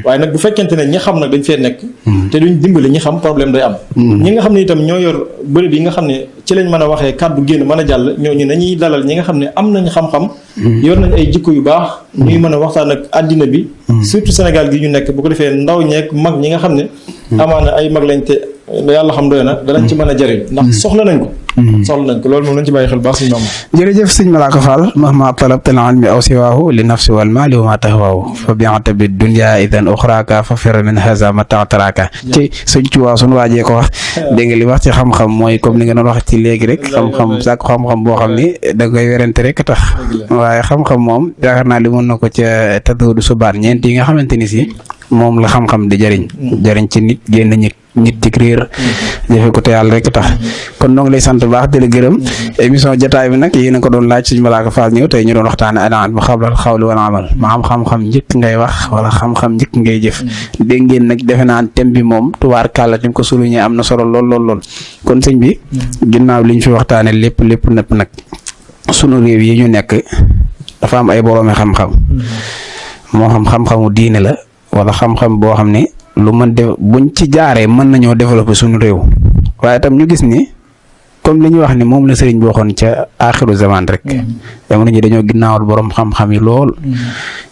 C: waaye nag bu fekkente ne ñi xam nag dañ fee nekk. te duñ dimbali ñi xam problème day am. ñi nga xam ne itam ñoo yor bërëb yi nga xam ne ci lañ mën a waxee kàddu génn mën a jàll ñooñu nañuy dalal ñi nga xam ne am nañ xam-xam. yor nañ ay jikko yu baax. ñuy mën a waxtaan ak àddina bi. surtout Sénégal gi ñu nekk bu ko defee ndaw ñeek mag ñi nga xam ne. amaana ay mag lañ te yàlla xam doy na danañ ci mën a jëriñ ndax soxla nañ ko. soxla nañ ko loolu moom lañ ci bàyyi xel baax suñu maam.
B: jërëjëf sëñ Malaka Fall mahma talabtal ilmi aw siwaahu li nafsi wal maali wa ma tahwaahu fa bi'ata bid dunya idan uxraaka fa fir min haza ma ta'taraka ci sëñ Tuubaa suñu waajee ko wax dégg nga li wax ci xam-xam mooy comme ni nga doon wax ci léegi rek xam-xam sàkk xam-xam boo xam ni da koy werante rek tax waaye xam-xam moom yaakaar naa li mën na ko ca taddu subaan ñeent yi nga xamante ni si moom la xam-xam di jëriñ ci nit génn nit ci réer jëfe ko te yàlla rek tax kon noo ngi lay sant baax di la gërëm émission jotaay bi nag yéen a ko doon laaj Sëñ Malaka Fall ñëw tey ñu doon waxtaane al-ilm qabla al-qawli wal amal ma xam-xam njëkk ngay wax wala xam-xam njëkk ngay jëf dégg ngeen nag defe naa thème bi moom tubaar kàlla ni ko souligné am na solo lool kon sëñ bi ginnaaw liñ fi waxtaane lépp nag sunu réew yi ñu nekk dafa am ay boroomi xam-xam moo xam xam-xamu diine la wala xam-xam boo xam ne lu mën def buñ ci jaaree mën nañoo développer suñu réew waaye itam ñu gis ni comme li ñuy wax ni moom la sëriñ bi waxoon ca aaxiru zaman rek jamono ji dañoo ginnaawal borom xam-xam yi lool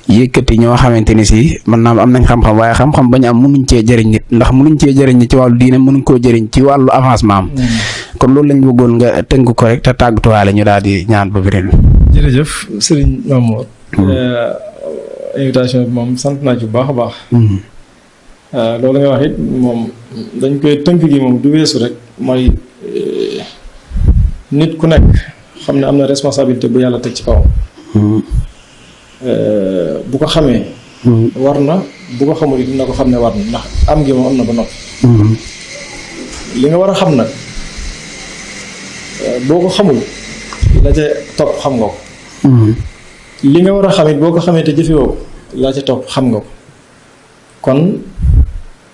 B: yëkkati ñoo xamante ni si mën naa am nañ xam-xam waaye xam-xam bañ am mënuñ cee jëriñ nit ndax mënuñ cee jëriñ nit ci wàllu diine mënuñ koo jëriñ ci wàllu avancement am kon loolu lañ bëggoon nga tënk ko rek te tàggatuwaale ñu daal di ñaan ba beneen.
C: jërëjëf sëriñ Mamour. invitation bi moom sant naa ci bu baax a baax. loolu nga wax it moom dañ koy tënk gi moom du weesu rek mooy nit ku nekk xam ne am na responsabilité bu yàlla teg ci kawam. bu ko xamee. war na bu ko xamul it dina ko xam ne war na ndax am gi moom am na ba noppi. li nga war a xam nag boo ko xamul la ca topp xam nga ko. li nga war a xam it boo ko xamee te jëfewoo ko la ca topp xam nga ko kon.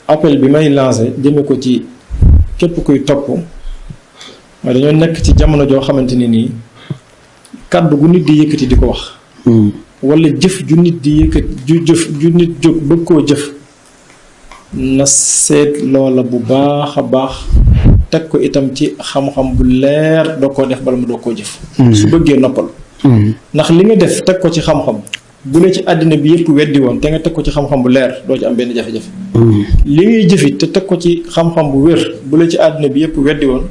C: appel bi may lancé jëme ko ci képp kuy topp mooy dañoo nekk ci jamono joo xamante ni nii kàddu gu nit di yëkkati di ko wax wala jëf ju nit di yëkkati ju nit jóg bëgg koo jëf na seet loola bu baax a baax teg ko itam ci xam-xam bu leer doo koo def bala mu doo koo jëf su bëggee noppal ndax li nga def teg ko ci xam-xam bu la ci àddina bi yëpp weddi woon te nga teg ko ci xam-xam bu leer doo ci am benn jafe-jafe li ngay jëfit te teg ko ci xam-xam bu wér bu la ci àddina bi yëpp weddi woon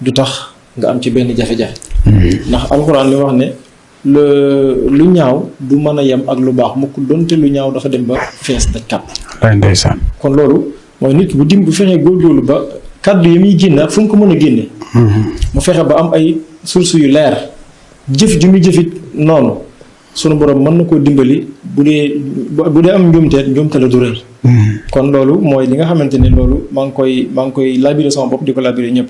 C: du tax nga am ci benn jafe-jafe ndax alxuraan li wax ne lu ñaaw du mën a yem ak lu baax mukk donte lu ñaaw dafa dem ba fees daj kàpp
B: ndeysaan
C: kon loolu mooy nit ki bu fexee góorgóorlu ba kàddu yi muy génne ak fu mu ko mën a génne mu fexe ba am ay source yu leer jëf ju muy jëfit noonu sunu borom mën na koo dimbali bu dee am njuumte la du rëy kon loolu mooy li nga xamante ne loolu maa ngi koy labiré sama bopp di ko labiré ñëpp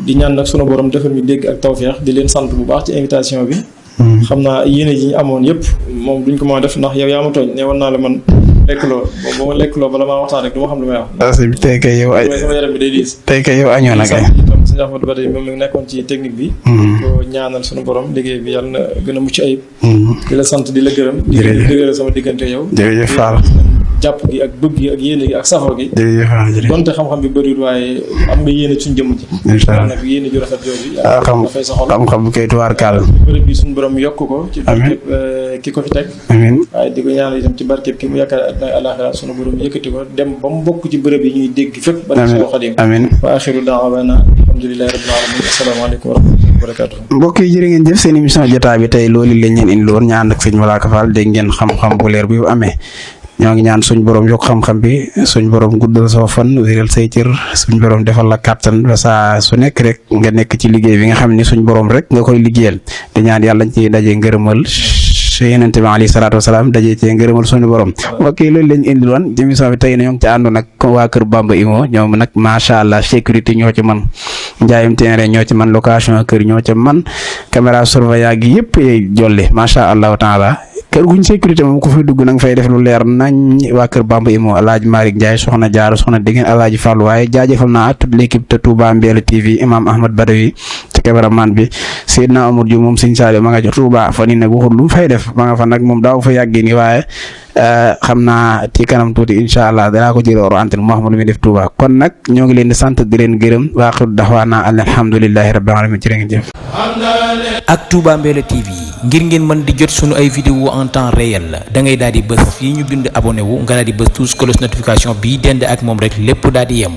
C: di ñaan nag sunu borom defal ñu dégg ak tawfeex di leen sant bu baax ci invitation bi xam naa yéene ji ñu amoon yëpp moom duñ ko mën a def ndax yow yaa ma tooñ ne woon naa la man lekkloo ba ma lekkloo bala maa waxtaan rek du ma xam lu may wax
B: tey kay yow
C: sama yaram bi day diis
B: tey kay yow añoo na kay
C: itam sëñ Ahmadou Badawi moom mi ngi nekkoon ci technique bi ko ñaanal sunu borom liggéey bi yàlla na gën a mucc ayib di la sant di la gërëm di dëgëral sama diggante yow
B: jërëjëf Fall
C: jàpp gi ak bëgg gi ak yéene gi ak safoo gi donte xam-xam bi bëriwul waaye am nga yéene suñ jëmm ji nag yéene ju rafet jooju dafay soxal
B: xam-xam bu koy tuwaar kaal
C: bërëb bi suñu borom yokk ko ci barkeb ki ko fi teg
B: amiin
C: waaye di ko ñaanal itam ci barkeb ki mu yaakaar àddina àllaaxira suñu borom yëkkati ko dem ba mu bokk ci bërëb yi ñuy dégg fépp barke Seexul Xadiim
B: amiin
C: wa axiru da'waana alhamdulillahi rabbil alamin asalaamaaleykum wa rahmatullahi wa barakatuh
B: mbokk yi jërë ngeen jëf seen émission jotaay bi tey loolu lañ leen indi woon ñu ànd ak sëñ Malaka Fall dégg ngeen xam-xam bu leer bi amee ñoo ngi ñaan suñ borom yokk xam-xam bi suñ borom guddal soo fan wéral say cër suñ borom defal la kàttan ba saa su nekk rek nga nekk ci liggéey bi nga xam ni suñ borom rek nga koy liggéeyal di ñaan yàlla ci daje ngërëmal Yonent bi alayhi salaatu wasalaam daje cee ngërëmal suñu borom mbokk yi loolu lañ indi woon émission bi tey na ñoo ngi ci àndoon ak waa kër Bamba Imo ñoom nag macha allah sécurité ñoo ci man njaayum terrain ñoo ci man location kër ñoo ci man caméra surveillance gi yëpp jolle macha allahu taala kër guñ sécurité moom ku fay dugg na nga fay def lu leer nañ waa kër Bamba Imo Alaaji Malick Ndiaye soxna Jaara soxna Degen Alaaji Fall waaye jaajëfal naa toute l'équipe te Touba Mbella TV imam Ahmad Badawi ci cameraman bi Seydina Amadou Diouf moom sëñ Saliou ma nga jox Touba fa ni nag waxul lu mu fay def ma nga fa nag moom daaw fa yàggee ni waaye xam naa ci kanam tuuti incha allah danaa ko jël oro antenne mu wax ma lu muy def Touba kon nag ñoo ngi leen di sant di leen gërëm wa axiru daxwaana alhamdulillahi rabbil alamin jërë ngeen jëf.
A: ak Touba Mbella TV ngir ngeen mën di jot sunu ay vidéo en temps réel da ngay daal di bës fii ñu bind abonné wu nga daal di bës tous cloche notification bii dend ak moom rek lépp daal di yem.